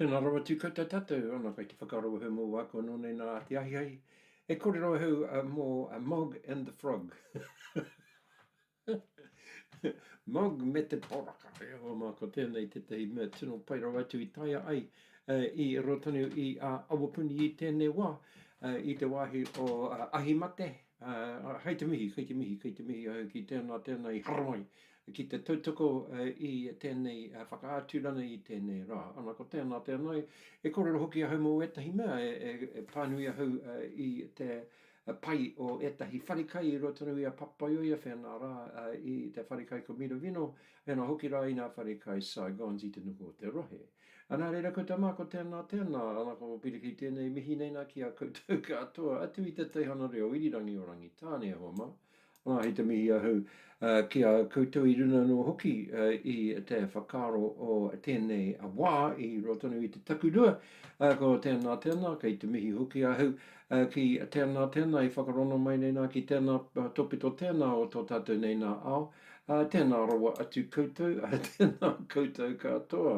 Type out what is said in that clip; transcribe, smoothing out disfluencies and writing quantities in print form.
Tēnā rawa atu koutou tātou, ana kei te whakaaro ahau mō wāku anō nei nā te ahiahi, e kōrero ahau mō Mog and the Frog. Mog me te poraka. E hoa mā, ko tēnei tētahi mea tino pai rawa atu i taea ai i roto tonu i a Awapuni i tēnei wā, i te wāhi o Ahimate, hei te mihi, kei te mihi, kei te mihi ahau ki tēnā, tēnā i haramai ki te tautoko i tēnei whakaaturanga i tēnei rā. Ana, ko tēnā, tēnā, e kōrero hoki ahau mō ētahi mea, e pānui ahau i te pai o ētahi wharekai i roto tonu i a Papaioea, whēnā rā i te wharekai ko Miravino, whēnā hoki rā i ngā wharekai Saigons i te nuku o te rohe. Ana, reira koutou mā, ko tēnā, tēnā, ana, ko Piripi tēnei mihi nei nā ki a koutou katoa, atu i te teihana reo irirangi o Rangitāne, e hoa mā. Ā, hei te mihi ahau ki a koutou i runga anō hoki i te whakaaro o tēnei wā i roto tonu i te takurua, ko tēnā tēnā, kei te mihi hoki ahau ki tēnā tēnā i whakarono mai nei nā ki tēnā tōpito tēnā o tō tātou nei nā ao, tēnā rawa atu koutou, tēnā koutou katoa.